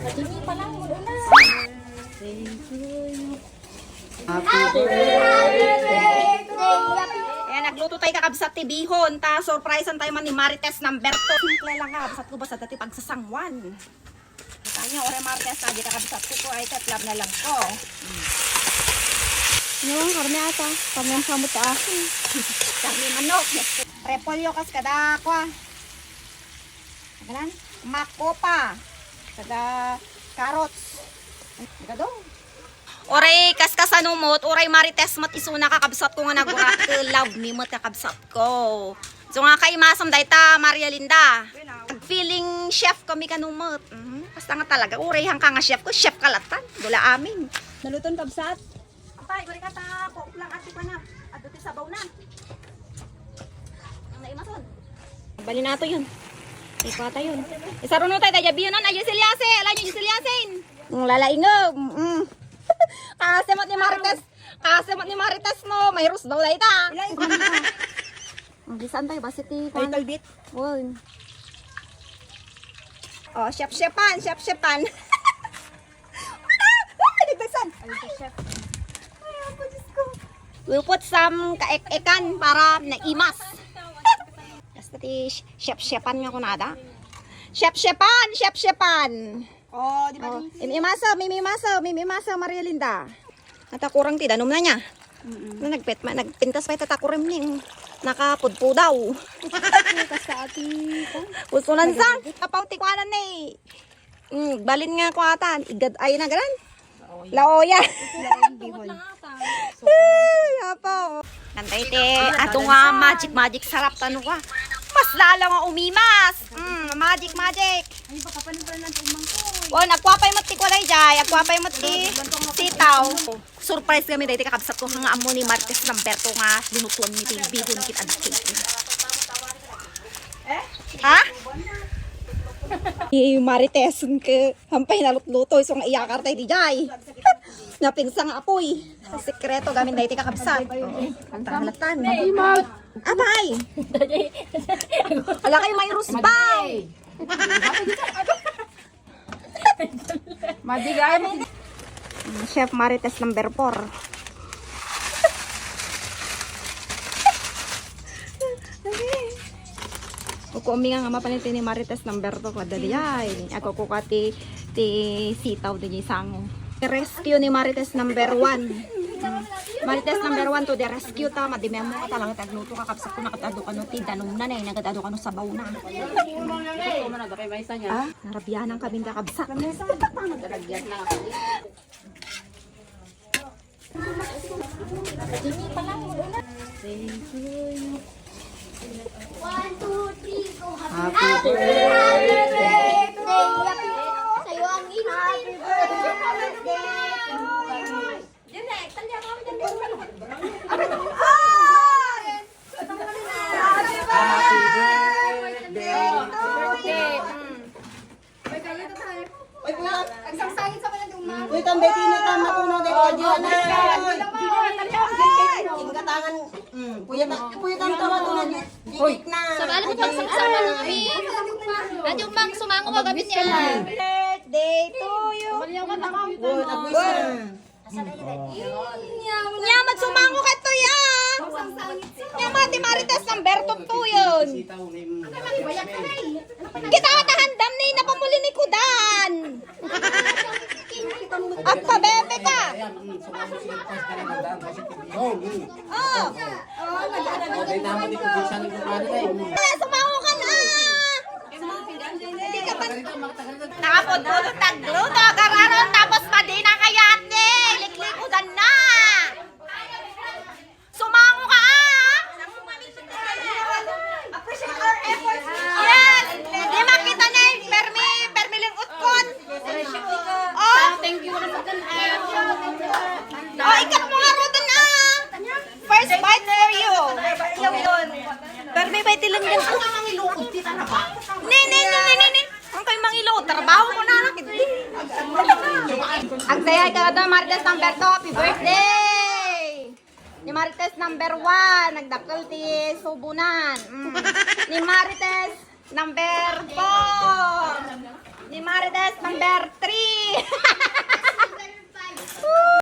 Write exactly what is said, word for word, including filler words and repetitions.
Ayan, nagluto tayo, kakabsat, ti bihon. Ta, surprisean tayo man ni Marites number two. Simple lang, kakabsat ko, basta dati pagsasangwan. Tanya, ore Marites, ta, di, kakabsat ko, ay, tet, love na love ko. Yung karne ata, karne ang samot sa akin. Karne manok. Repolyo kas kada, kwa. Kanan? Makopa. Kada carrots. Ay, kada dong. Oray, kas kasano met, oray Marites met isuna, kakabsat ko, nga nagurat ket love me met, kakabsat ko. So nga, kaimasam dayta, Maria Linda. Feeling chef kami kano met. Mhm. Basta nga talaga, oray hangka nga chef ko, chef ka latan. Dula amin. Naluton, kabsat? Apay, guri ka ta, kuok lang ati pa na. Adu ti sabaw na. Ang naimason. Bali na to yun. Ikuha tayo yun. Isaruno tayo, tayo, biyo nun. Ayo, silyase. Ala nyo, silyasin. Ang lalaingog. Mm. Kasimot ni Marites. Kasimot ni Marites mo. May rusbaw na ita. Ang bisan tayo, basi ti, kuwan. Little bit. Wow. Oh, syap-syapan, syap-syapan. Ay, nagdagsan. Ay, chef. Ay, ako, Diyos ko. We'll put some kaek-ekan para naimas. Basta ti sh-, syap-syapan nga kunada. Syap-syapan, syap-syapan. Oh, di ba? Oh, di? Im-, imaso, mimimaso, mimimaso, Maria Linda. Natakurang ti danum na niya. Mm-mm. Na nagpet-, ma-, nagpintas pa itatakurim ni. Nakapudpudaw. Kas sa ati ko. Usunan sa, kapaw ti kuanan ni. Mm, balin nga kuatan, igad ay na ganan. Laoya. Laoya. Bihon. Ay, apo. Nantay te, ato nga magic, magic sarap tano ka. Mas lalo nga umimas. Mm, magic, magic. Ay, baka pa naman lang umang ko. Oh, nagkuapay mo ti kulay jay, agkuapay mo ti sitaw. Surprise kami dahil kakabsat ko nga amo ni Marites number two nga linutuan mi ti bihon kit adakil. Ha? Ni Marites ke hampay nalutluto, isu nga iyakar tayo di jay. Napinsa nga apoy. Sekreto gamin dahil kakabsat. Oo. Ang tahalatan. Apay! Ala kayo may rusbaw! Madigay. Mm, Chef Marites number four. Kuko mi nga nga mapaniti ni Marites number two, kada di ay. Ako kuko ti, ti sitaw di sango. Rescue ni Marites number one. Marites number one to the rescue ta, madimem mo ka talaga tagluto, kakabsat ko, nakatado kano ti danum na, eh, nakatado kano sabaw na. Ah, narabianan kami kakabsat. One, two, three, go. Happy birthday to you. Sa'yo ang happy birthday to you. Happy birthday to you. Uy, kuya. Uy, tambay, tinata, matunaw, dahil ka dyan, ah. Tingkatangan, mm, kuya, ta-, kuya, tanto, matunaw, gigik na. Sa balik, pag sa, sa, sa, Ate Umang, sumango ka gabi niya. Birthday to you. Uy, tapos na. Nya, magsumango ka to, ya. Nya, Mati Marites number two to yun. Kita ka handam ni napamuli ni Kudan. Agpabebe ka. Oh. Ah, sumango ka na. Nakapudpudot tagluto, agararo, tapos padi na kayat ni, liklikudan na. Sumango ka, ah! Yes! Di makita ni, permi, permi ling utkon. Oh! Thank you. Oh, ikat mo nga, Rodan, ah! First bite for you. Permi, bay, tilang yung... Ni, ni, ni, ni, ni, ni. Ang kay mangilo, trabaho mo na lang, hindi. Agsayay ka na to, Marites number two. Happy birthday! Ni Marites number one, nagdakkel ti subunan. Mm. Ni Marites number four. Si Marites number three.